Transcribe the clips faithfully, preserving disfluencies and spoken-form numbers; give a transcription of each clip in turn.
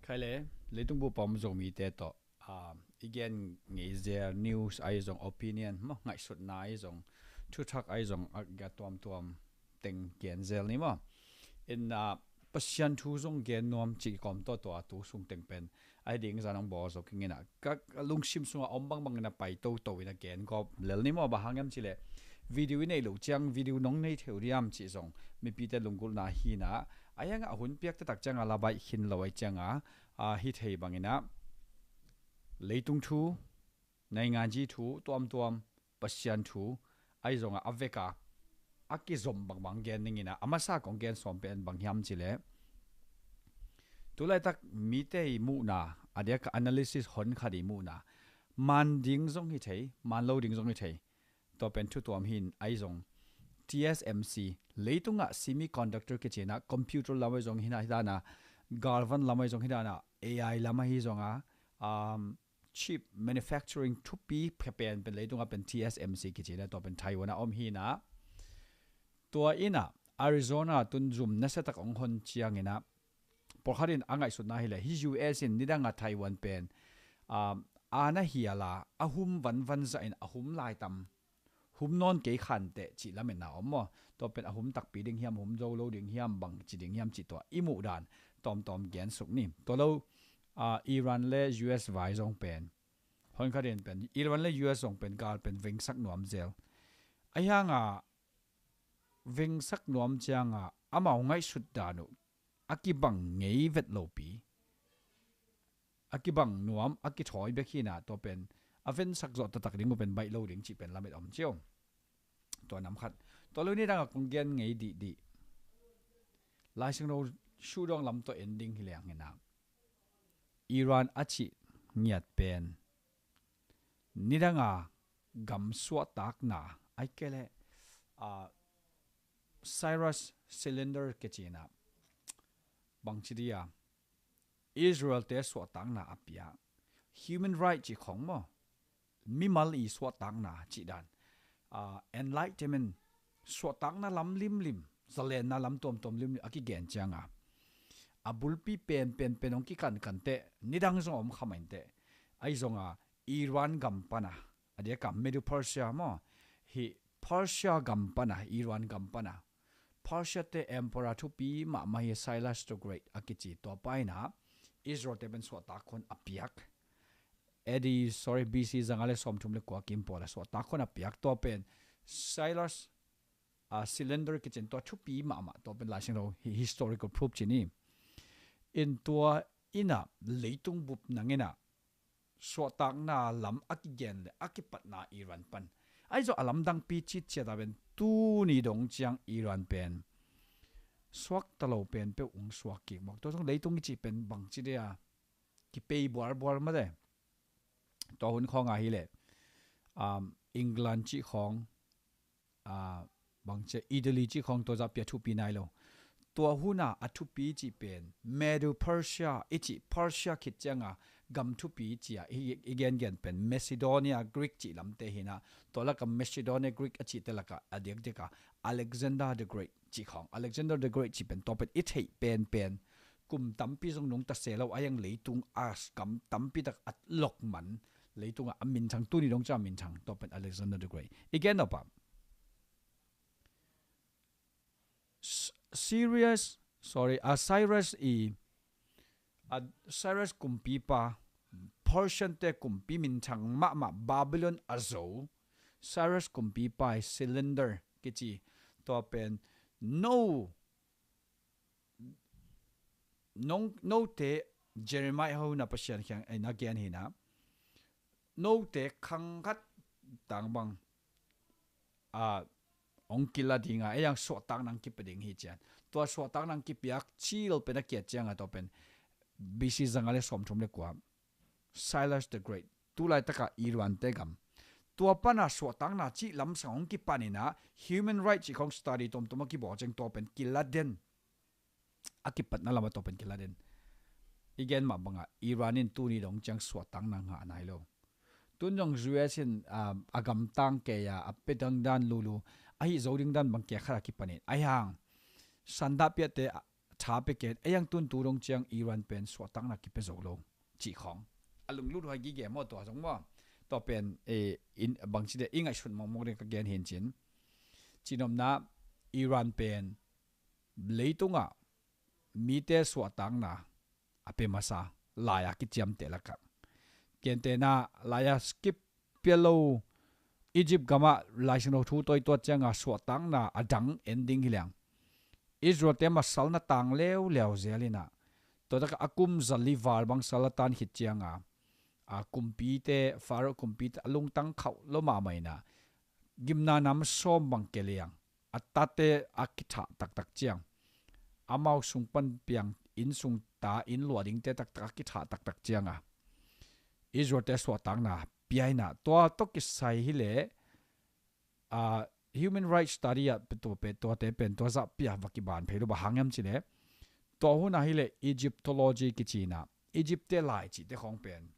Khai le, leitung bup a om Zomite tawh, ah, i gen ngei zel news ahi zong, opinion maw, ngaihsutna ahi zong, thuthak ahi zong, a, a tuamtuam teng gen zel ni maw. In, ah, Pasian thu zong gen nuam cih kawm tawh tua tu sung teng pen ahi ding zan hong bawl zo kingin ah, ka, ka lungsim sungah om bangbangin a pai toto in a gen gawp lel ni maw. Bang hang hiam cih leh video i neih loh ciang video nong nei thei uh diam cih zong mipite lunggulhna hi in ah, a hiangah a hun piak taktak ciangah la baih khin lo ahi ciangah, a, hi thei bangin ah leitung thu, nainganzi thu tuamtuam, Pasian thu ahi zongah a vekah a kizom bangbang gen ning in ah, a masa kong gen sawm pen bang hiam cih leh, tu laitak mite i muhna, a diak a analysis hon khat i muhna, maan ding zong hi thei, maan lo ding zong hi thei. Tua pen thu tuam hi in, ahi zong T S M C, leitungah semiconductor kici in ah, computer lam ahi zong hi in ah, hi dan ah, galvan lam ahi zong hi dan ah, A I lam ahi zongah, um, chip manufacturing thupi pia pen, pen leitungah pen T S M C kici in ah, tua pen Taiwan ah om hi in ah, tua in ah Arizona tun zum nasiatak hong hon ciangin ah, pawlkhat in a ngaihsutna hi leh, hih U S in nidangah Taiwan pen, um, a na hial a, a hum vanvan zah in a hum lai tam, hum nawn kei khan teh cih lametna om maw. Tua pen a hum takpi ding hiam, hum zo lo ding hiam, bang ci ding hiam cih tua i muh dan tawmtawm gen suk ni. Tua lo, ah, Iran le U S vai zong pen, hon khat in pen, Iran le U S zong pen gal pen vengsak nuam zel. A hiangah vengsak nuam ciangah amau ngaihsut dan uh a kibang ngei vet lopi, a kibang nuam, a kithawi bek hi in ah, tua pen a vensak zawh taktak ding uh pen baih lo ding cih pen lamet om cio. Tua nam khat. Tua lo nidangah kong gen ngei dihdih, Lai Siangtho sudawng lam tawh en ding hi leng in ah, Iran a cih ngiat pen nidangah gam suahtakna, ahih kei leh, ah, Cyrus Cylinder kici in ah, bang ci dia, Israel-te suahtakna a piak, human right cih khawng maw, mimal i suahtakna cih dan, ah, enlightenment, suahtakna lam limlim, zalenna lam tuamtuam limlim a kigen ciangah, a bulpi penpen pen hong kikankan teh, nidang zong om kha mah in teh, ahi zongah Iran gam pana, a diakah Medo-Persia maw, hih Persia gam pana, Iran gam pana, Persia-te emperor thupi mahmah hi, Cyrus the Great a kici, tua pa in ah Israel-te pen suahtak khawng a piak. A D, sorry, B C zanga le sawmthum le kua kim pawl a suahtak khawng a piak. Tua pen Cyrus, ah, Cylinder kici in, tua thupi mahmah, tua pen Lai Siangtho hi-, historical proof ci ni. In tua in ah leitung bup nang in ah suahtakna lam a kigen le a kipatna Iran pan. Ahi zong a lamdangpi citciat a pen tuni dong ciang Iran pen suakta lo pen peuh hong suak kik mawk. Tua zong leitung i cih pen bang ci dia, kipei bualbual mah de. Tua hun khawng a hi leh, um, England cih khawng, ah, bang ci a, Italy cih khawng tua zah pi a thupi nai lo. Tua hun a a thupi cih pen Medo-Persia i cih, Persia khit ciangah gam thupi ci a i, i gengen pen Macedonia Greek cih lamte hi in ah, tua lakah Macedonia Greek a cihte lakah a diakdiak a Alexander the Great cih khawng. Alexander the Great cih pen tua pen i theih penpen, kum tampi zong nungta se lo, a hiang leitung a gam tampi tak a lok man, leitungah a minthang, tuni dong ciang a minthang, tua pen Alexander the Great. I gen nop ah, S-, Cyrus, sorry, a Cyrus i, a Cyrus kumpipa, Persian-te kumpi minthang mahmah, Babylon a zo Cyrus kumpipa i Cylinder kici, tua pen no, nong, note Jeremiah ho na Pasian kiang, eh, na gen hi in ah, note khang khat tang bang, ah, hong kila ding a, ei ang suahtakna hong kipia ding hi ci a. Tua suahtakna hong kipiak cil pen a kiat ciangah tua pen B C zanga le sawmthum le kua, Cyrus the Great, tu laitakah Iran-te gam, tua pana suahtakna cih lamsang hong kipan in ah, human right cih khawng study tuamtuam a kibawl ciang tua pen kila den. A kipatna lamah tua pen kila den. I gen mah bangah Iran in tuni dong ciang suahtakna ngah nai lo. Tun zong U S in, um, a gamtang kei a, a pia ding dan lulu, ahi zo ding dan bang kia khat a kipan in, ahi hang sandahpiate, ah, tha pia ken, ei ang tun tu dong ciang Iran pen suahtakna kipia zo lo cih khawng a lunglut huai gige maw, tua zong maw? Tua pen, eh, in, bangci deh, i ngaihsut mawkmawk ding ka gen hi in cin. Cinomna, Iran pen leitungah mite suahtakna a pia masa, lai-a kiciamteh lakah. Gentehna, lai-a skip pia lo, Egypt gamah Lai Siangtho thu tawituat cianga suahtakna a dang en ding hi leng, Israel-te masalna tang leuleu zel inah, tua takah a kum zali val bang sal a tan khit cianga, a kumpite, Pharaoh kumpite a lungtang khauh lo mahmah inah, gimna nam sawm bang ke liang a tate a kithah taktak ciang, amau sung pan piang inn sung ta inn luah dingte taktak a kithah taktak cianga, Israel-te suahtakna pia inah, tua tawh kisai hileh, a, human rights study ah pe tua pe, tuate pen tua zah pia va kiban phei lo, bang hang hiam cileh, tua hun ah hileh Egyptology kici inah, Egypt-te lai cihte khawng pen,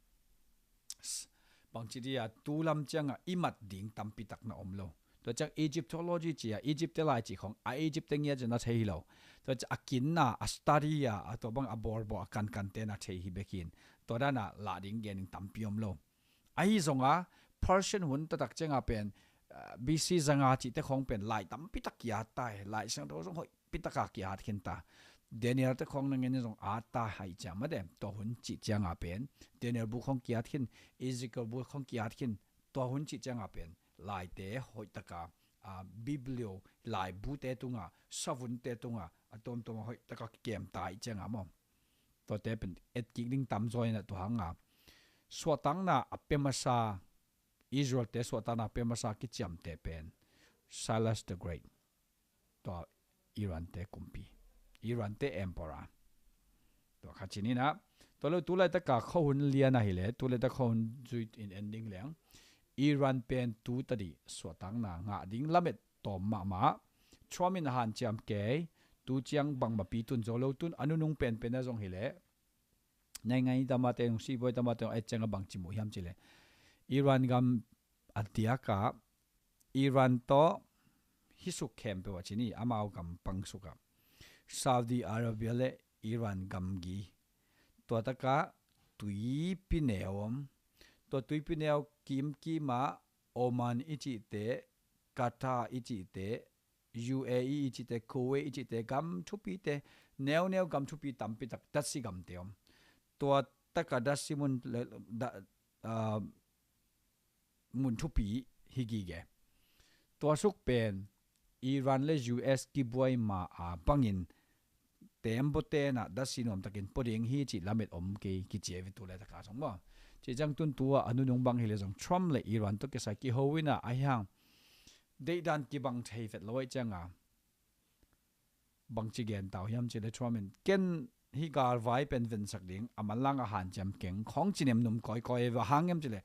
s-, bangci dia, tu lam ciangah i mat ding tampi tak na om lo. Tua ciang Egyptology ci-a, Egypt-te lai cih khawng a Egypt-te ngiat zia na thei hi lo. Tua ciang a kinna, a study a, a tua bang a bawlbawh a kankante na thei hi bek hi in, tua dana lah ding gen ding tampi om lo. Ahi zonga, Persian hun taktak cianga pen, ah, B C zanga cihte khawng pen lai tampi tak ki-at ta hi, Lai Siangtho zong hoihpi taka ki-at khin ta. Daniel-te khawng na ngen in zong at ta hi ciang mate, tua hun cih cianga pen Daniel bu khawng ki-at khin, Ezekiel bu khawng ki-at khin, tua hun cih cianga pen laite hoihtaka, ah, biblio, laibute tunga, savunte tunga, a tuamtuama hoihtaka kikem ta hi cianga maw? Tuate pen etkik ding tam zaw inah, tua hanga suahtakna a pia masa, Israel-te suahtakna a pia masa kiciamteh pen Cyrus the Great, tua Iran-te kumpi, Iran-te emperor. Tua kha cin inah, tua lo tu laitaka khuahun lian ahileh, tu laitaka khuahun zui in en ding leng, Iran pen tu tadih suahtakna ngah ding lamet tawm mahmah. Trump in a hanciam kei, tu ciang bangmahpi tun zo lo, tun a nunung penpen a zong hileh, naingai tamate zong, sibuai tamate zong a et cianga bangci muh hiam cileh, Iran gam a diakah, Iran tawh hih suk khempeuh ah cin hi, amau gam pang sukah, Saudi Arabia le Iran gamgi, tua takah tuipi neu om. Tua tuipi neu kimkimah Oman i cihte, Qatar i cihte, U A E i cihte, Kuwait i cihte, gam thupite, neuneu gam thupi tampi tak, datsi gamte om. Tua takah datsi mun le, da, ah, mun thupi hi gige. Tua suk pen Iran le U S kibuai ma a bangin tembaw tenah datsi nuamtakin pua ding hi cih lamet om kei kici a, vitu le taka zong maw. Cih ciang tun tu-ah a nunung bang hileh zong Trump le Iran tawh kisai kiho inah, ahi hang deihdan kibang thei vet lo ahih cianga, bangci gen ta uh hiam cileh Trump in, ken hih galvai pen vensak ding, a manlang a hanciam keng, khawng ci nemnum kawikawi, bang hang hiam cileh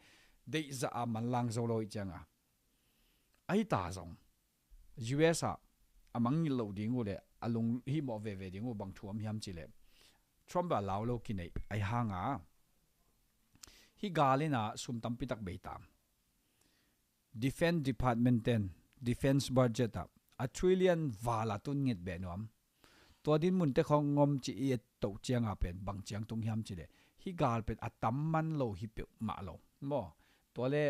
deihzah a manlang zo lo ahih cianga. Ahi ta zong U S ah a mangngilh loh ding uh le a lunghihmawh veve ding uh bang thu om hiam cileh, Trump beh a lau lo kineih ahi hanga, hih gal inah sum tampi tak bei ta. Defense Department ten, defense budget ah a trillion vala tun nget beh nuam. Tua dinmunte khawng ngom ci i et toh cianga pen bang ciang tung hiam cileh, hih gal pen a tam man lo hi peuhmah lo maw. Tua le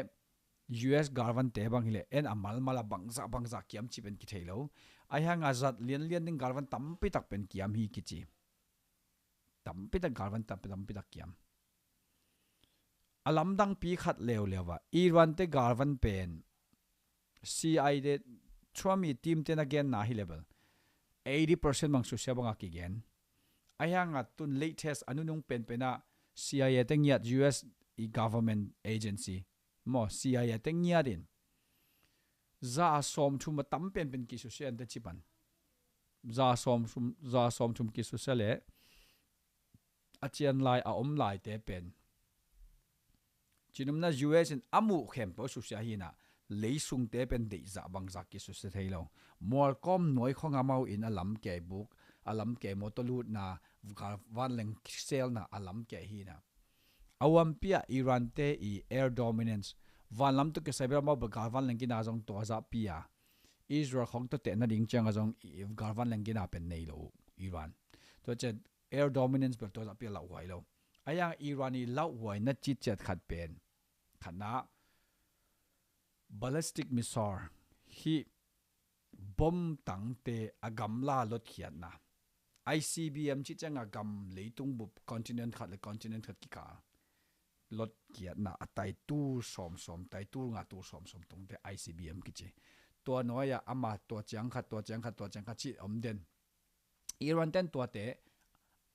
U S galvante bang hileh en a malmal a bangzah bangzah kiam cih pen kithei lo. Ahi hanga zat lianlian ding galvan tampi tak pen kiam hi kici. Tampi tak galvan, tampi, tampi tak kiam. A lamdangpi khat leuleu ah, Iran-te galvan pen C I A te, Trump i team-te na genna hi level eighty percent bang susia banga kigen. Ahi hanga tun latest a nunung penpenah C I A te ngiat, U S i government agency maw, C I A te ngiat in za a sawmthum a tam penpen kisusia ante ci pan. Za a sawmthum, za a sawmthum kisusia le a cian lai, a om laite pen, cinumna U S in a muh khempeuh susia hinah, leisungte pen deihzah bangzah kisusia thei lo. Mualkawm nuai khawng amau in a lamkei buk, a lamkei mawtaw lutna, vanleng selna a lamkei hinah. A uampiah Iran-te i air dominance, vanlam tawh kisai bel amau bel galvanleng gina zong tuazahpi a, Israel khawng tawh tehna ding cianga zong i, i galvanleng gina pen nei lo uh Iran. Tua ciang air dominance bel tua zah pia lauhuai lo. A yang Iran i lauhuai na ciciat khat pen khatna ballistic missile hi bom tangte a gamla lotkhiatna. I C B M ci cianga gam leitung bup continent khat le continent khat kikal lotkhiatna a taitul sawmsawm, taitul nga tul sawmsawm tungte I C B M kici. Tua nuai-ah ama tua ciang khat, tua ciang khat, tua ciang khat ci om den. Iran ten tuate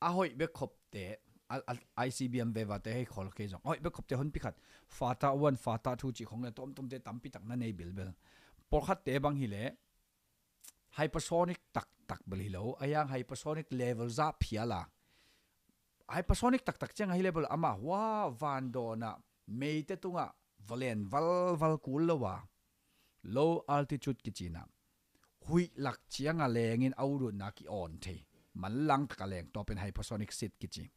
a hoih bek khopte, a, a, I C B M vevate hei khol kei zong a hoih bek khopte honpi khat, Fatah one, Fatah two cih khong le tomtomte tampi tak na nei bilbel. Pawlkhatte bang hileh hypersonic taktak bel hi lo, a yang hypersonic level zah phial a. Hypersonic taktak ciang ahi level ama hua vandawnah meite tungah valen valval kul lo a, low altitude kicinah huih lak cianga lengin a ulutna ki-awn thei, manlang taka leng, tua pen hypersonic seed kici.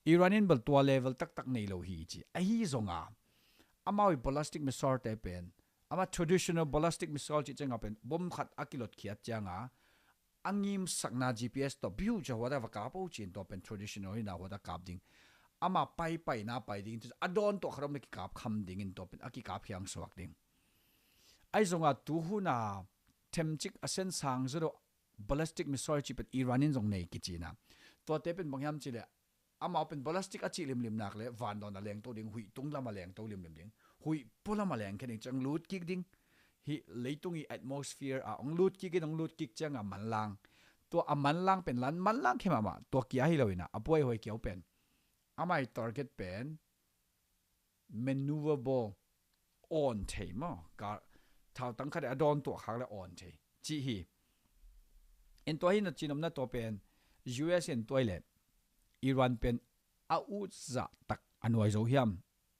Iran in bel tua level taktak nei lo hi ci. Ahi zonga amau i ballistic missile te pen, ama traditional ballistic missile cih cianga pen bom khat a kilotkhiat cianga a ngimsakna G P S tawh biu cia huata va kap o cin, tua pen traditional hina huata kap ding. Ama paipaina pai ding, a dawn tuah khat om le kikap kham dingin tua pen a kikap khiang suak ding. Ahi zonga tuhuna themcik a sen sang zaw ballistic missile cih pen Iran in zong nei kicina. Tuate pen bang hiam cileh amau pen ballistic a cih limlim nak le vandawn a lengto ding, huih tung lam a lengto limlim ding, huih pua lam a lengkhia ding, ciang lut kik ding. Hih leitung i atmosphere a ong lut kik in, ong lut kik cianga manlang. Tua a manlang pen lan manlang khe mahmah, tua kia hi lo ina, a puai huai kiau pen. Amai target pen maneuverable, awn thei maw, ka thautang khat a dawn tuah khak le awn thei cih hi. In tua hi na cinomna tua pen U S in tuai le Iran pen a ut zah tak a nuai zo hiam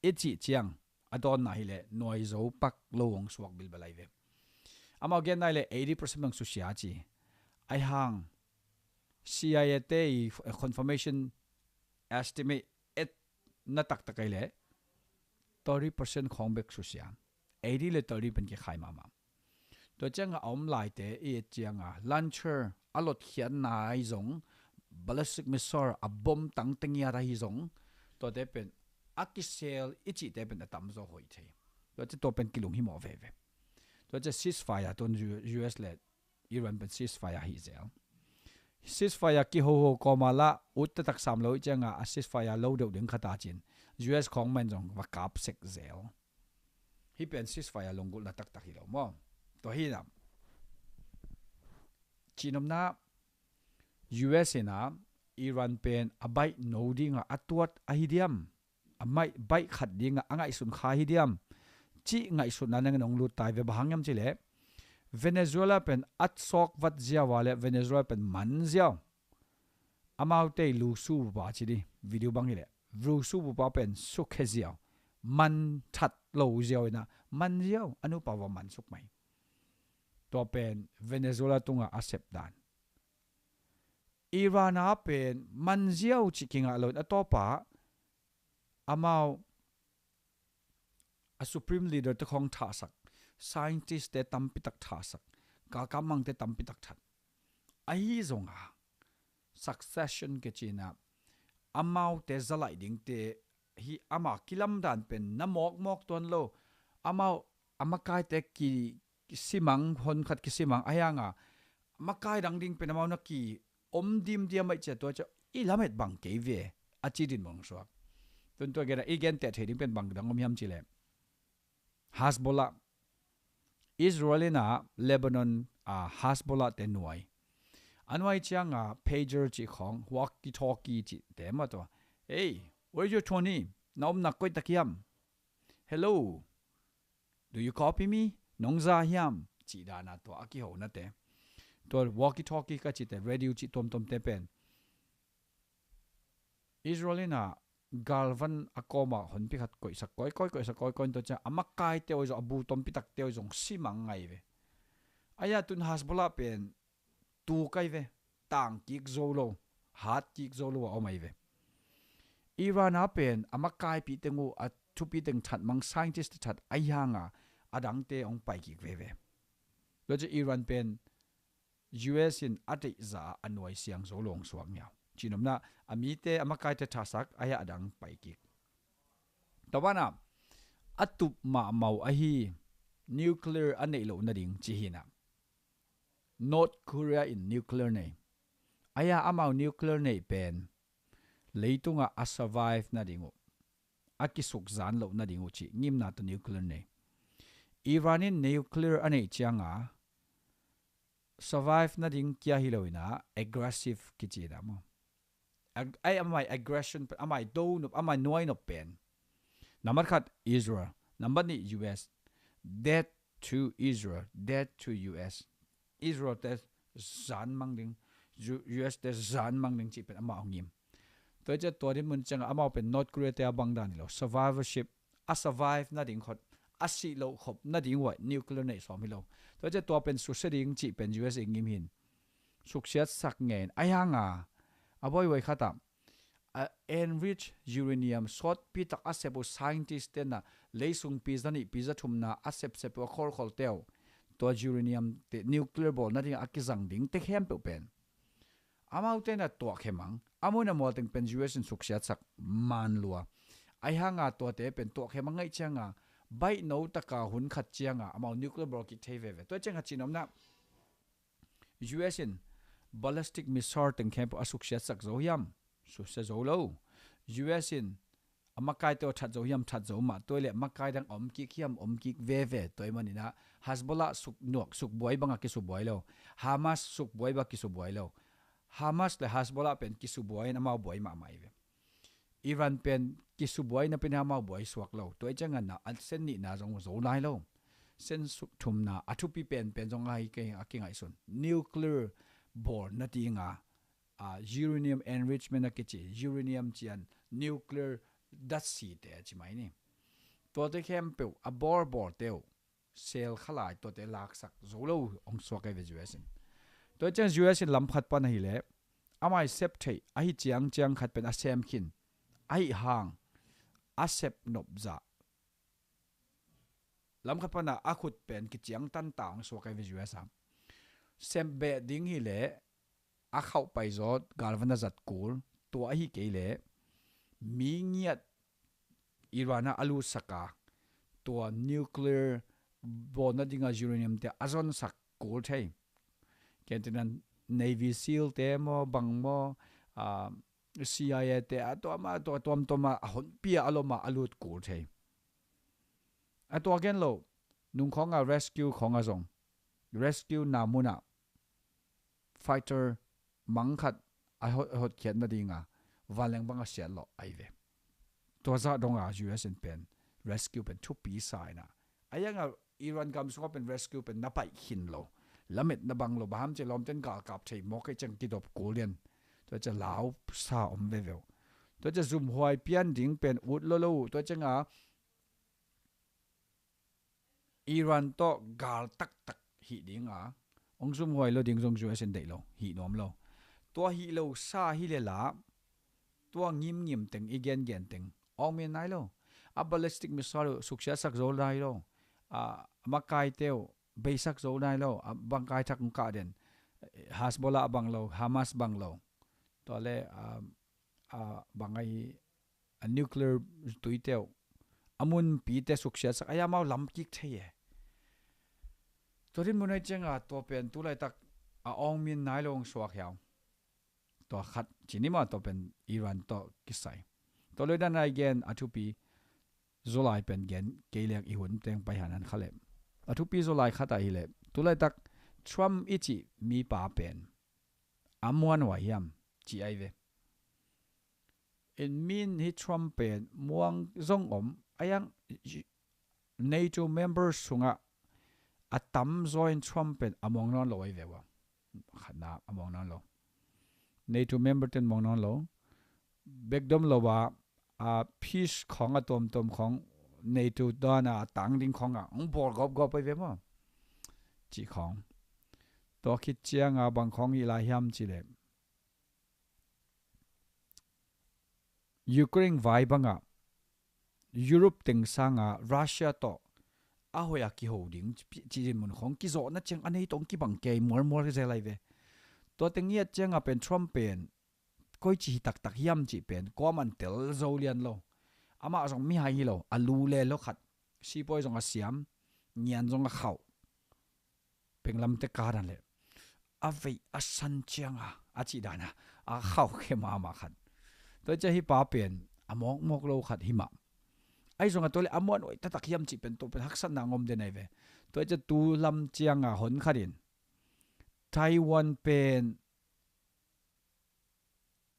i cih ciang a dawnna hileh nuai zo pak lo hong suak bilbel ai ve. Amau gen nai le eighty percent bang susia ci. Ai hang C I A te i confirmation estimate et na taktak ai le thirty percent khawng bek susia. Eighty le thirty pen kikhai mahmah. Tua cianga a om laite i et cianga launcher a lotkhiatna ahi zong, ballistic missile a bom tangte ngiat ahi zong, tuate pen a kisel i cihte pen a tamzaw hoih thei. Tuate tua pen kilung himawh veve. Tuate ceasefire tun U S le Iran pen ceasefire hi zel. Ceasefire kihoho kawma lah ut taktak sam lo i cianga a ceasefire lo deuh ding khata cin U S khawng man zong va kap sek zel. Hih pen ceasefire lunggulhna taktak hi lo maw? Tua hi na cinomna U S ina Iran pen a baih no dinga a tuat ahi diam, a maih baih khat dinga a ngaihsun kha hi diam cih ngaihsutna nangin ong lut tai ve. Bang hang hiam cileh Venezuela pen a sawk vat ziau a le Venezuela pen man ziau. Amaute i lusu bupa ci di video bang hileh lusu bupa pen sukhe ziau, man that lo ziau ina man ziau, a nupa va man suk mai. Tua pen Venezuela tunga a sep dan. Iran a pen man ziau cih kingah lo in a tawpa amau a supreme leader te khawng thahsak, scientist te tampitak thahsak, kalkam mangte tampitak that. Ahi zonga succession kicina amaute zalaih dingte hi ama kilamdan pen na mawkmawk tuan lo. Amau a makaite ki, kisimang, hon khat kisimang ahi hanga makai dang ding pen amau na ki om dimdiam aih cia tua cia i lamet bang kei ve a ci din mong suak. Tun tua gena i gen teh thei ding pen bang dang om hiam cileh Hezbollah, Israel ina Lebanon a Hezbollah te nuai. A nuai cianga pager cih khawng, walkie talkie cih te ma tua. Hey, where's your Tony? Na omna koi tak hiam? Hello. Do you copy me? Nong za hiam? Cih dana tua a kihona te. Tua walkie talkie ka cih te, radio cih tuamtuam te pen Israel ina galvan a kawma honpi khat koihsak koikoi, koihsak koikoi in tua ciang a makaite oi zong, a bu tompitakte oi zong simang ngai ve. Aia tun Hezbollah pen tu kai ve, tang kik zo lo, hat kik zo lo a om ai ve. Iran a pen a makaipi teng uh a thupi teng that mang, scientist that ai hanga a dangte ong pai kik veve. Tua ciang Iran pen U S in a deihza a nuaisiang zo lo hong suak niau. Cihnopna, a mite, a makaite thasak, a hia a dang pai kik. Tua banah a tup mahmah uh ahi nuclear a neih loh nading ci hinah. North Korea in nuclear nei. A hia amau nuclear neih pen leitungah a survive nading uh, a kisukzan loh nading uh cih ngimna tawh nuclear nei. Iran in nuclear a neih cianga survive nading kia hi lo inah aggressive kici inah maw. Ag-, ai amai aggression, amai donop, amai nuainop pen. Nambat khat Israel, nambat nih U S. Death to Israel, death to U S. Israel te zan mang ding, U-, U S te zan mang ding cih pen amau ngim. Tua ciah tua dinmun ciangah amau pen North Korea te a bang dan hi lo. Survivorship, a survive nading khot, a sih loh khop nading uh ah nuclear neih sawm hi lo. Tua ciah tua pen susia ding cih pen U S in ngim hin. Suksiatsak ngen a hianga a bawihuai khatah a enrich uranium sawtpi tak a sep uh scientist tenah leisung pizza nih pizza thumna a sepsep uh a kholkhol teu tua uranium te nuclear bawl nading a kizang ding te khempeuh pen amau tenah tuak hemang a mun a mual teng pen U S in suksiatsak man lua. A hianga tuate pen tuak hemang ngaih cianga baihno taka hun khat cianga amau nuclear bawl kik thei veve. Tua cianga cihnopna U S in ballistic missile teng khempeuh a suksiatsak zo hiam? Susia zo lo. U S in a makaite uh a that zo hiam? That zo mah. Tua le makai dang a om kik hiam? Om kik veve. Tua hi maninah Hezbollah suk nuak, suk buai bangah kisubuai lo. Hamas suk buai bangah kisubuai lo. Hamas le Hezbollah pen kisubuai in amau buai mahmah hi ve. Iran pen kisubuai na pen amau buai suak lo. Tua i ciangah na a sen nihna zong zo lai lo. Sen suk thumna a thupi penpen zong ahi kei a kingaihsun. Nuclear bawl nadinga a uranium enrichment a kici, uranium cian nuclear datsite a ci mai ni. Tuate khempeuh a bawlbawlte uh sel khalai tuate laksak zo lo hong suak ahi ve U S in. Tua ciang U S in lam khat pan ahileh amai sep theih ahi ciangciang khat pen a sem khin ahi hang a sep nopzah lam khat pana a khut pen kiciangtan ta hong suak ahi ve U S a. Sem beh ding hileh a khauh paizawt galvan a zat kul tua ahi kei leh mi ngiat Iran ah a lutsaka tua nuclear bawl nadinga uranium te a zonsak kul thei. Kentinan Navy SEAL te maw bang maw, ah, C I A te a tuam a tua tuamtuam a a honpia a loma a lut kul thei. A tua gen lo nung khawnga rescue khawnga zong rescue na munah fighter mang khat a hot, hotkhiat nadinga vanleng bang a siat lawh ahi ve. Tua zah donga U S in pen rescue pen thupi sa inah a ianga Iran gam sungah pen rescue pen na paih khin lo. Lamet na bang lo baham cia lawmten galkap thei mawk ei ciang kidop kul lian. Tua cia lau sa om veve uh. Tua cia zumhuai pian ding pen ut lo lo uh. Tua cianga Iran tawh gal taktak hih dinga hong zumhuai lo ding zong U S in deih lo, hih nuam lo. Tua hih lo sa hi le la tua ngimngim teng i gengen teng awngmin nai lo. A ballistic missile uh suksiatsak zo nai lo. A makaite uh beisak zo nai lo. A bangkai thak hong kah den Hezbollah bang lo, Hamas bang lo. Tua le a, a bang ahi a nuclear tuite uh a munpite suksiatsak a iamau lamkik thei e. Tua din mun ai cianga tua pen tulaitak a awngmin nai lo hong suak hiau. Tua khat cini ma tua pen Iran tawh kisai. Tua loi dan ai gen a thupi Zolai pen gen kei leng i hun teng pai hanan kha leh. A thupi Zolai khat ahileh tulaitak Trump i cih mipa pen a muan huai hiam ci ai ve. In min hi Trump pen muang zong om a iang NATO member sungah a tamzaw in Trump pen a muang nawn lo ai ve ua. Khatna a muang nawn lo. NATO member ten muang nawn lo. Bekdom lo a a peace khawng a tuamtuam khawng NATO dana a tang ding khawng a hong bawl gawpgawp ai ve maw? Cih khawng. Tua khit cianga bang khawng i lai hiam cileh Ukraine vai bangah Europe teng sanga Russia tawh a hoih a kiho ding cih mun khong kizawhna ciang a nei tawh kibang kei mualmual zel ahi ve. Tua teng i et ciangah pen Trump pen koici hi taktak hiam cih pen kuaman tel zo lian lo. Amah zong mihai hi lo, a lu le lo khat, sipuai zong a siam, ngian zong a khauh, penglamte kadan le a veih a san cianga a cih dana a khauh khe mahmah khat. Tua ciah hih pa pen a mawkmawk lo khat hi mah. Ahi zongah tua le a muan hoih taktak hiam cih pen tua pen haksatna ngom den ahi ve. Tua ciah tu lam cianga hon khatin Taiwan pen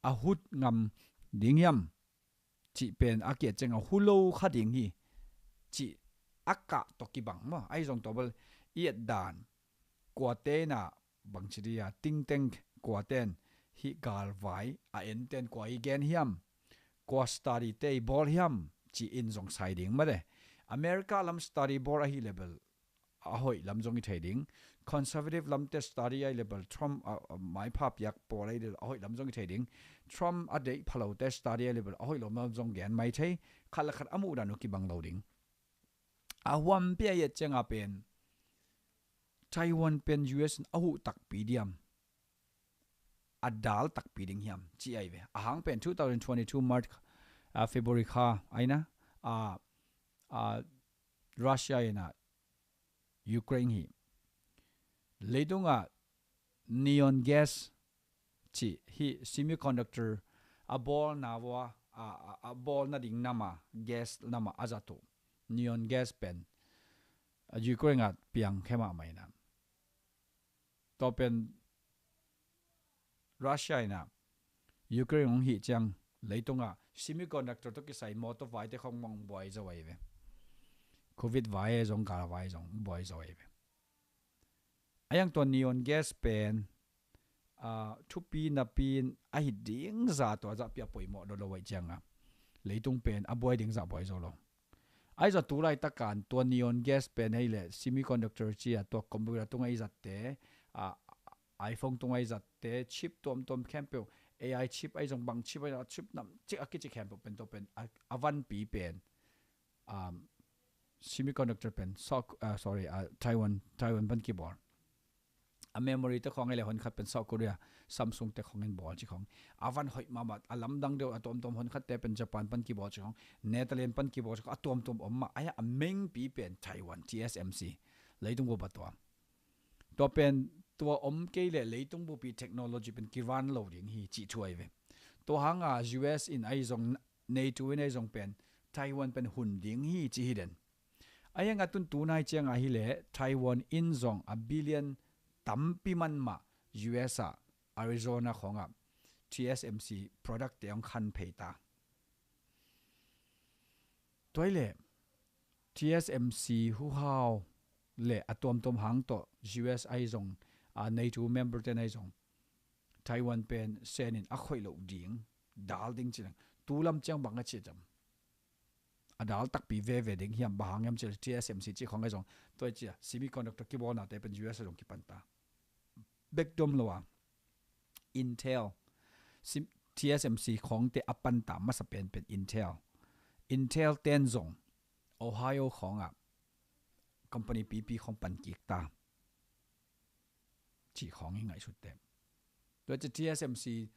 a hut ngam ding hiam cih pen a kiat ciangah hu lo kha ding hi cih a kah tawh kibang maw. Ahi zong tua bel i et dan kuate inah bangci dia think tank kuaten hih galvai a enten kua i gen hiam, kua study te i bawl hiam cih in zong sai ding mate. America lam study bawl ahi le bel a hoih lam zong i thei ding. Conservative lamte study ahi le bel Trump a, a maipha piak pawl ahi le a hoih lam zong i thei ding. Trump a deih phalote study ahi le bel a hoih lam zong gen mai thei. Khat le khat a muhdan uh kibang lo ding. A huampi a i et cianga pen Taiwan pen U S in a huh takpi diam, a dal takpi ding hiam ci ahi ve. A hang pen two thousand twenty-two March, uh, February kha aina, uh, uh, Russia ina Ukraine hi. Leitungah neon gas ci hi semiconductor a bawlna vua a, a, a bawlna ding nama gas nama a zat uh. Neon gas pen a Ukraine ah piang khe mahmah ina. Tua pen Russia ina Ukraine hong hih ciang leitungah semiconductor tawh kisai motor vaite khong mong buai zo ahi ve. Covid vai zong gal vai zong buai zo ahi ve. A yang tua neon gas pen, ah, thupi napi in a hih ding za tua zahpi a poimawh lo lo ahi cianga leitung pen a buai ding zah buai zo lo. Ahi zong tu laitakan tua neon gas pen hei le semiconductor ci a tua computer tungah i zatte, ah, iPhone tungah i zatte, chip tuamtuam khempeuh, A I chip ahi zong bang chip ahi zong, chip nam cik a kici khempeuh pen tua pen a, a vanpi pen, um, semiconductor pen South, uh, sorry, uh, Taiwan, Taiwan pan kibawl. A memory te khong ahi le hon khat pen South Korea, Samsung te khong in bawl ci khong. A van hoih mahmah, a lamdang deuh a tuamtuam hon khatte pen Japan pan kibawl ci khong. Netherlands pan kibawl ci khong. A tuamtuam om mah, ahi a mengpi pen Taiwan, T S M C. Leitung bup a tua. Tua pen tua om kei le leitung bupi technology pen kiran lo ding hi cih thu ahi ve. Tua hanga U S in ahi zong NATO in ahi zong pen Taiwan pen hun ding hi cih hi den. Ahi hanga tun tunai cianga hi le Taiwan in zong a billion tampi man mah U S ah Arizona khongah T S M C product te hong khan phei ta. Tua hi le T S M C huhau le a tuamtuam hang tawh U S ahi zong, a NATO member ten ahi zong Taiwan pen senin a khoih loh ding, dal ding ci leng. Tu lam ciang bang a ci tam. A dal takpi veve ding hiam, bang hang hiam ci le T S M C ci khong ahi zong. Tua hi ci a, semiconductor kibawlnate pen U S a zong kipan ta. Bek dom lo a Intel, sim-, T S M C khongte a panta masa penpen Intel. Intel ten zong Ohio khongah company pipi khong pan kik ta. Cih khong i ngaihsut te. Tua ci T S M C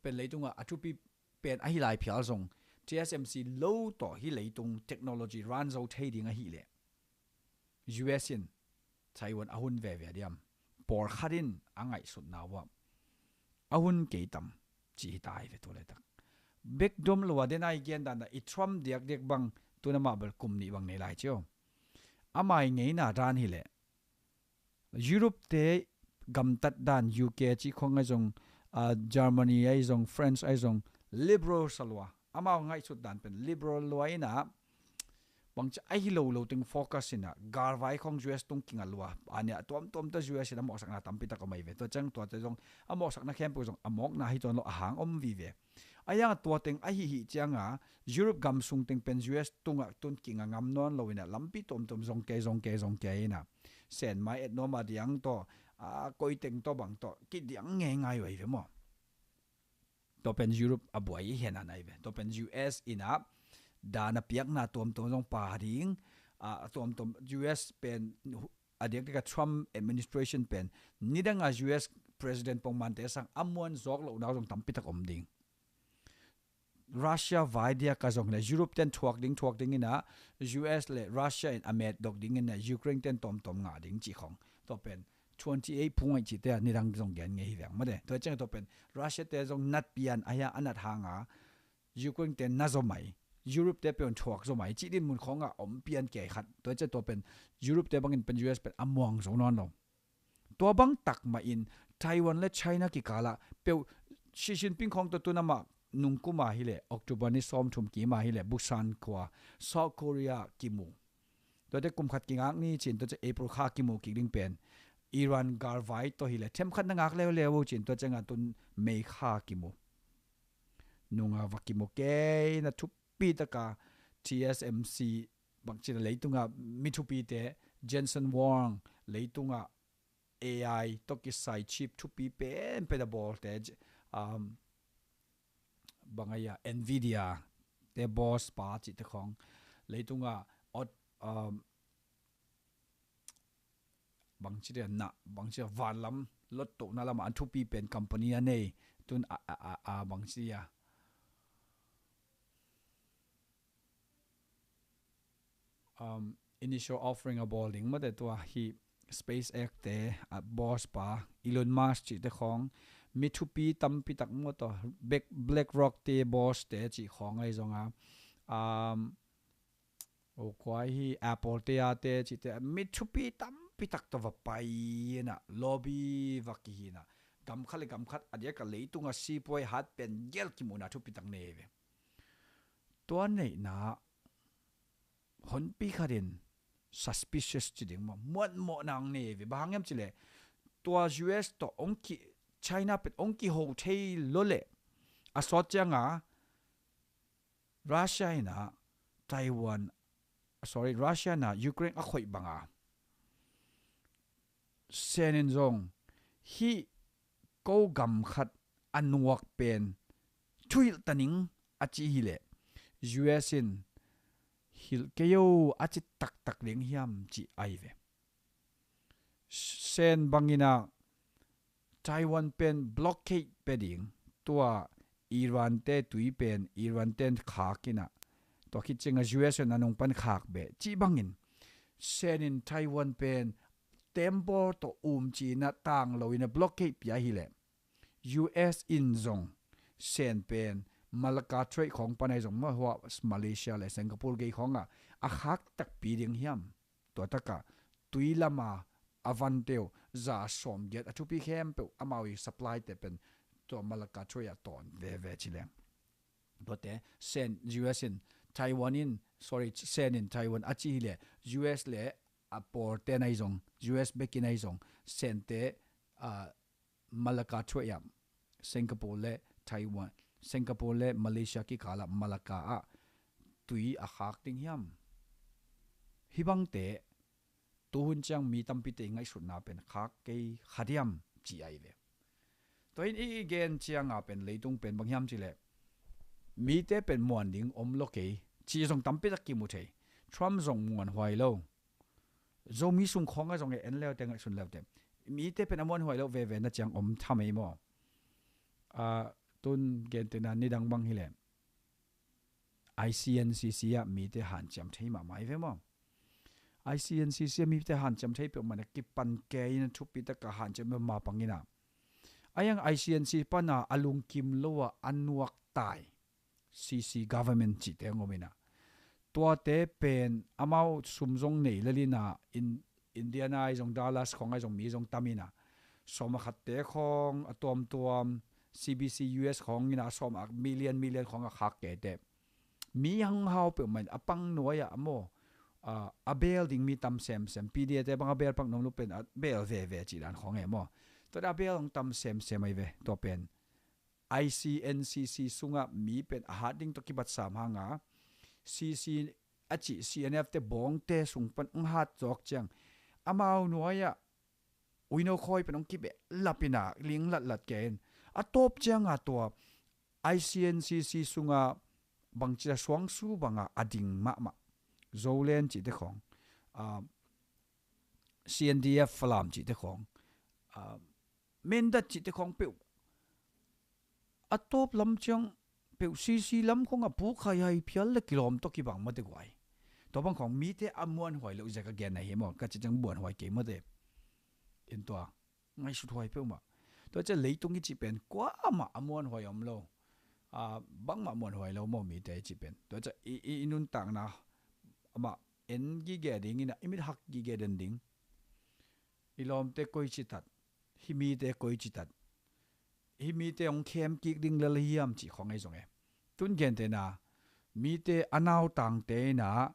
pen leitungah a thupi pen ahi lai phial zong T S M C lo tawh hi leitung technology ran zo thei ding ahi leh U S in Taiwan a hun veve diam? Pawlkhat in a ngaihsutna uah a hun kei tam cih hi ta hi ve tu laitak. Bek dom lo a den a i gen dan a i Trump diakdiak bang tuna mah bel kum nih bang nei lai cio. Amah i ngeina dan hi leh Europe te gamtat dan U K ci khong ahi zong, a, Germany ahi zong, France ahi zong, liberal sa lua. Amau ngaihsut dan pen liberal lua ina bangci ahi lo lo teng focus ina galvai khong U S tung kinga lua. A nia tuamtuam ta U S ina mawhsakna tampi tak om ahi ve. Tua ciang tuate zong a mawhsakna khempeuh zong a mawkna hi tuan lo a hang om vive. A yang a tua teng ahi hih cianga Europe gam sung teng pen U S tungah tun kinga ngam nawn lo ina lampi tuamtuam zong kei zong kei zong kei ina sen mai et nuam a diang tawh, a, koi teng tawh bang tawh kidiang ngei ngai uh ahi ve maw? Tua pen Europe a buai i hen a nai ve. Tua pen U S ina dan a piakna tuamtuam zong pa ding, a, a tuamtuam U S pen, a diakdiak a Trump administration pen nidang a U S president pongmante sang a muan zawk lohna zong tampitak om ding. Russia vai diak a zong le Europe ten thuak ding thuak ding ina, U S le Russia in a met dok ding ina, Ukraine ten tawmtawm ngah ding cih khong. Tua pen twenty eight point cih te a nidang zong gen ngei hi veng mate. Tua ciang tua pen Russia te zong nat pian a hia a nat hanga Ukraine te na zaw mai, Europe te pen thuak zaw mai cih din mun khonga om pian kei khat. Tua ciang tua pen Europe te bangin pen U S pen a muang zo nawn lo. Tua bang tak mahin Taiwan le China kikala peuh Xi Jinping khong tua tuna mah nungkuma hileh October ni sawmthum kima hileh Busan khua South Korea kimu. Tuate kum khat kingak ni cin tua ciang April kha kimu kik ding pen Iran galvai tawh hileh themkhat na ngak leuleu uh cin tua cianga tun May kha kimu. Nunga va kimu kei na thupi taka T S M C bangci na leitunga mi thupite Jensen Huang leitunga A I tawh kisai chip thupi penpen a bawlte, um, bang a ia Nvidia te boss pa cihte khong leitunga ot, um, bangci dia na bangci a vanlam lottohna lama an thupi pen company a nei tun a, a, a, a bangci dia um, initial offering a bawl ding mate tua hi SpaceX te a boss pa Elon Musk cihte khong mi thupi tampi tak maw tawh Black, BlackRock te boss te cih khong ahi zonga, um, o kuai hi Apple te a te cihte mi thupi tampi tak tawh va pai ina lobby va kihina gam khat le gam khat a diak a leitunga sipuai hat pen gel kimuhna thupi tak nei ve. Tua neihna honpi khatin suspicious ci ding maw muatmawh nang nei ve. Bang hang hiam cileh tua U S tawh ong ki China pen ong kiho thei lo leh a sawt cianga Russia ina Taiwan, sorry, Russia ina Ukraine a khoih banga Sen in zong hih ko gam khat a nuak pen thuhilh taning a ci hileh U S in hilh kei o a ci taktak ding hiam cih ahi ve. Sen bangina Taiwan pen blockade pe ding tua Iran te tui pen Iran ten khak ina tua khit cianga U S in a nung pan khak beh cih bangin Sen in Taiwan pen tembaw tawh um cina tang lo ina blockade pia hileh U S in zong Sen pen Malacca Strait khong pan ahi zong maw hua Malaysia le Singapore gei khonga a khak takpi ding hiam? Tua taka tui lama a vanteu za sawm giat a thupi khempeuh amau i supply te pen tua Malacca Strait a tawn veve ci leng. Tuate Sen U S in Taiwan in, sorry, Sen in Taiwan a ci hileh U S le a pawlte nai zong U S bekin ahi zong Sente a Malacca Strait ah Singapore le Taiwan, Singapore le Malaysia kikala Malacca ah tui a khak ding hiam? Hibangte tuhun ciang mi tampite i ngaihsutna pen khak kei kha diam ci ahi ve. Tua hin i gen cianga pen leitung pen bang hiam cileh mite pen muan ding om lo kei ci zong tampi tak kimu thei. Trump zong muan huai lo. Zomi sung khawng a zong e en leute ngaihsun leute mite pen a muan huai lo veve na ciang om thamei maw? A tun gentena nidang bang hileh I C N C C ah mite hanciam thei mahmah i ve maw? I C N C C ah mite hanciam thei peuhmah na kipan kei in a thupi taka hanciam peuhmah pangina a yang I C N C pana a lungkim lo a a nuak tai C C government cihte ngomina tuate pen amau sum zong nei lalina in Indiana ai zong Dallas khong ai zong mi zong tamina sawm a khatte khong a tuamtuam C B C U S khong ina sawm a million million khong a khak kete mi hang hau peuhmah in a pang nuai ah maw a bel ding mi tam semsem P D A te bang a bel pak nuam lo pen a bel veve cih dan khong e maw? Tuate a bel hong tam semsem ai ve tua pen I C N C C sungah mi pen a hat ding tawh kibat sam hanga C C a cih C N F te bawngte sung pan ong hat zawk ciang amau nuai ah uino khawi pen ong kibeh lapina ling latlat kein a tawp cianga tua I C N C C sunga bangci a suangsu banga a ding mahmah Zolen cihte khawng ah, C N D F Falam cihte khawng, ah, Mindat cihte khawng peuh a tawp lam ciang peuh C C lam khawng a puk hai hai phial le kilawm tawh kibang mate guai. Tua bang khawng mite a muanhuai loh zia ka gen ahi maw, ka cih ciang muanhuai kei mate. In tua ngaihsut huai peuhmah. Tua ciah leitung i cih pen kuamah a muanhuai om lo. Ah, bangmah muanhuai lo maw mite i cih pen. Tua ciah i, i, i nuntakna amah en gige ding in a, i mit hak gige den ding. I lawmte koi citat, hih mite koi citat, hih mite hong khem kik ding lel hiam cih khawng ahi zong e. Tun gentehna, mite a nautangte in a,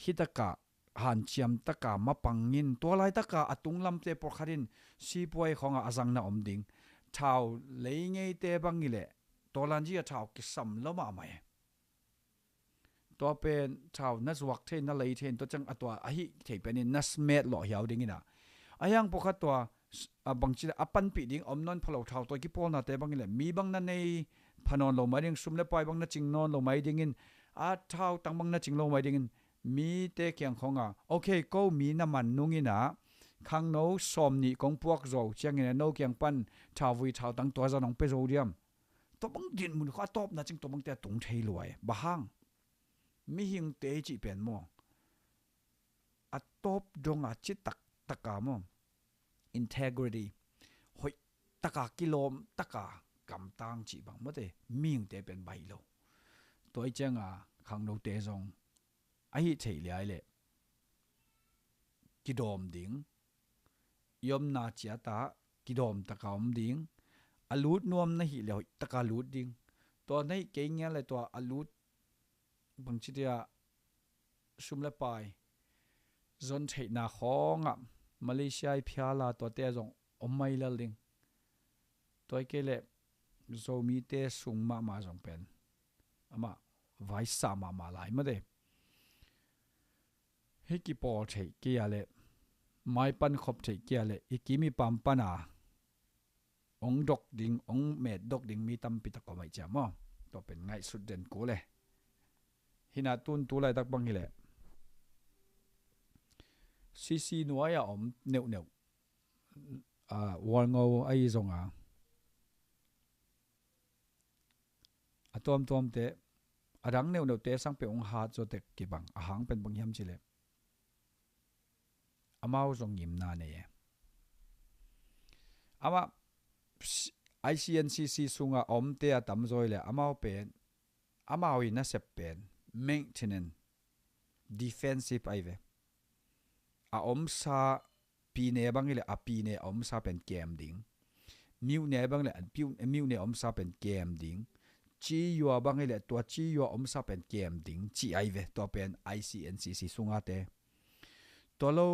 hih takah hanciam taka mapang in, tua lai taka a tunglamte pawlkhat in sipuai khawngah a zangna om ding. Thau lei ngeite bang i leh, tua lanci a thau kisam lo mahmah e. Tua pen thau na zuak thei, na lei thei in, tua ciang a tua ahi thei pen in na smet lawh hiau ding in a. A hiang pawlkhat tua, a bangci a panpih ding om nawn pha lo, thau tua kipawlnate bang i leh, mi bang na nei pha nawn lo mai ding, sum le pai bang na cing nawn lo mai ding in, a thau tang bang na cing lo mai ding in, mite kiang khawngah, okay, ko mi na man nung in a, khangno sawm nih kong puak zo ciangin a, no kiang pan thauvui thautang tua zan hong pia zo diam? Tua bang dinmun khawng a tawpna ciang tua bangte a tung thei lua e. Bang hang? Mihingte i cih pen maw, a tawp donga citak taka maw, integrity, hoih taka, kilawm taka, kamtang cih bang mate, mihingte pen baih lo. Tua i cianga khangnote zong ahi theih liai leh kidawm ding, i omna ciatah kidawm taka om ding. A lut nuam na hih leh hoih taka lut ding. Tua na hih kei ngial leh tua a lut bangci dia sum le pai zon theihna khawngah Malaysia i phiala tuate a zong om mai lel ding. Tua i kei leh Zomite sung mahmah zong pen amah vaisa mahmah lai mate. Hih kipawl theih kia leh, mai pan khop theih kia leh, i kim i pam pana ong dok ding, ong met dok ding mi tampi tak om aih ciam aw. Tua pen ngaihsut den kul e. Hina tun tu laitak bang hileh C C nuai a om neuhneuh, a, Hualngo ahi zonga a tuamtuamte, a dang neuhneuhte sang peuh hong hat zawtek kibang, a hang pen bang hiam cileh amau zong ngimna nei e. Amah I C N C C sunga omte a tamzaw i leh amau pen, amau i nasep pen maintenance, defensive ahi ve. A omsa, pine bang i leh a pine a omsa pen kem ding. Myone bang i leh a pyu-, myone a omsa pen kem ding. Ciyua bang i leh tua ciyua a omsa pen kem ding cih ahi ve. Tua pen I C N C C sungate. Tua lo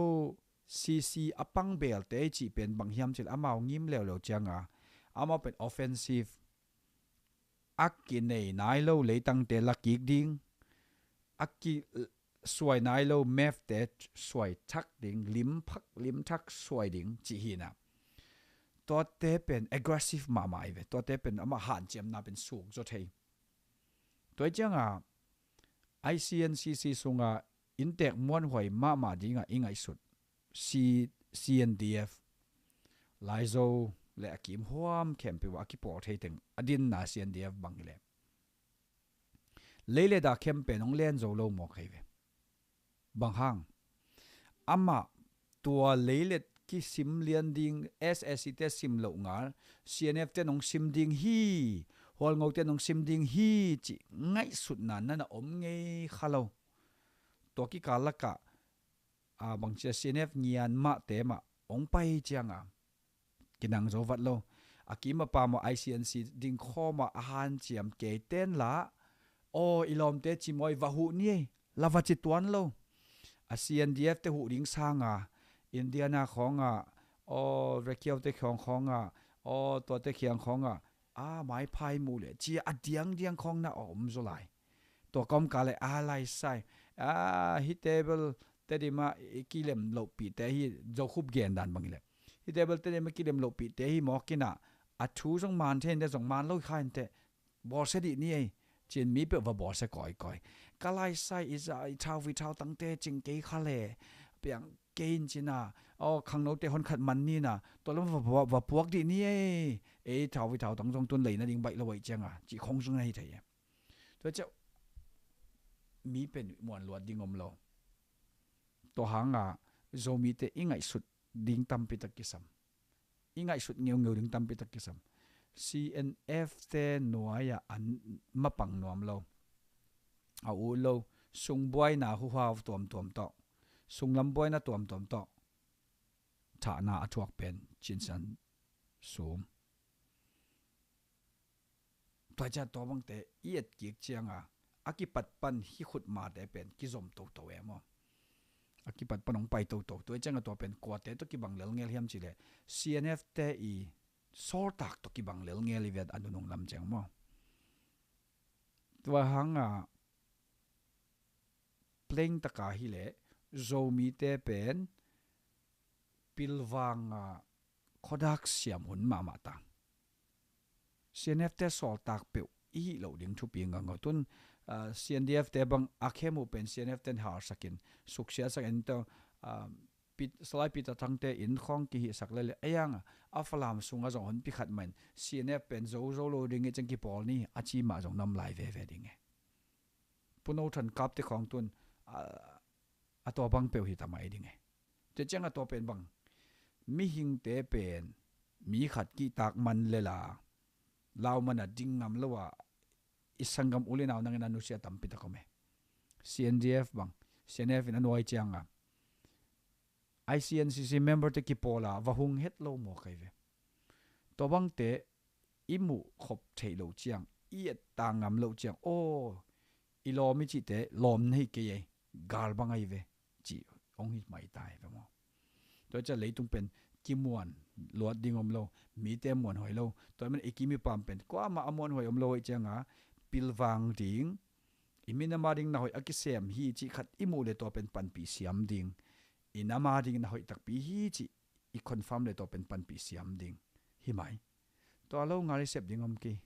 C C a pangbelte i cih pen bang hiam cileh amau ngim leuleu cianga amau pen offensive, a kinei nai lo leitangte la kik ding, a ki suai nai lo map-te suai thak ding, limphak limthak suai ding cih hi na. Tuate pen aggressive mahmah ahi ve. Tuate pen amah hanciamna pen suk zaw thei. Tua i cianga I C N C C sunga inntek muanhuai mahmah dinga i ngaihsut C-, C N D F, Laizo le a kim huam khempeuh a kipawl thei teng a dinna C N D F bang hi leh leilet a khempeuh hong len zo lo mawk ahi ve. Bang hang? Amah tua leilet kisim lian ding, S A C te sim loh ngal, C N F te hong sim ding hi, Hualngo te hong sim ding hi cih ngaihsutna na na om ngei kha lo. Tua kikal lakah, a, bangci a C N F ngian mahte mah hong pai cianga kinang zo vat lo. A kim a pam aw, I C N C ding khawm a, a hanciam kei ten la, aw, i lawmte ci maw, i va huh ni ei, la va ci tuan lo. A C N D F te huh ding sanga Indiana khawnga, aw, Rekiau te khawng khawnga, aw, tuate khiang khawnga, a, maiphai mu le cia a diangdiang khawng na a om zaw lai. Tua kawmkal le a laisai, a, hih table Tedim ah i kilem lohpihte hi, Zo Khup gen dan bang hi le, hih table Tedim ah kilem lohpihte hi mawk in ah, a thu zong man thei in teh, zong man lo kha in teh, bawlsia dih ni ei, ci-in mi peuh va bawlsia kawikawi. Ka laisai, i za, i thauvui thautangte cing kei kha le, piang kei in cina, aw, khangnote hon khat man nina, tua lam va, va, va puak dih ni ei, ei thau i thau tang zong tun lei nading baih lo aih cianga, cih khong zong na hi thei e. Tua ciah mi pen muan luat ding om lo. Tua hanga Zomite i ngaihsut ding tampi tak kisam. I ngaihsut ngeungeu ding tampi tak kisam. C N F te nuai-ah an mapang nuam lo. A ut lo, sungbuaina huhau tuamtuam tawh, sunglam buaina tuamtuam tawh thahna a thuak pen cinsan sum. Tua ciah tua bangte i et kik cianga a kipat pan hih khut mate pen kizom toto e maw? A kipat pan hong pai toto. Tua cianga tua pen kuate tawh kibang lelngel hiam cihleh C N F te i sawltak tawh kibang lelngel i vet a nunung lam ciang maw? Tua hanga plain taka hileh Zomite pen pilvanga khuadak siam hun mahmah ta. C N F te sawltak peuh i hih loh ding thupi ngango tun, ah, C N D F te bang a khem uh pen C N F ten harsakin suksiasakin tawh, ah, Pit-, Salai Peter Thangte inn khawng kihihsak lele a ianga a Falam sunga zong hun pi khat mahin C N F pen zo zo lo ding i ceng kipawl ni a ci mah zong nam lai veve ding e. Puno than kapte khawng tun, ah, a tua bang peuh hi tamai ding e. Tua cianga tua pen bang mihingte pen mi khat kihtak man lela lau man a ding ngam lo a i sanggam u le nau nangin a nusia tampi tak om e. C N D F bang, C N F in a nuai cianga I C N C C member te kipawla va hung het lo maw kai ve. Tua bangte i muh khop theih loh ciang, i et ta ngam loh ciang, aw, i lawm i cihte lawm na hi kei ei, gal bang ahi ve, cih hong hi mai ta hi ve maw? Tua ciah leitung pen kimuan luat ding om lo, mite muan huai lo. Tua man i kim i pam pen kuamah a muan huai om lo aih cianga pilvang ding, i minam a ding na hoih a kisem hi cih khat i muh le tua pen panpih siam ding, i nam a ding na hoih takpi hi cih i confirm le tua pen panpih siam ding hi mai. Tua lo ngal i sep ding om kei.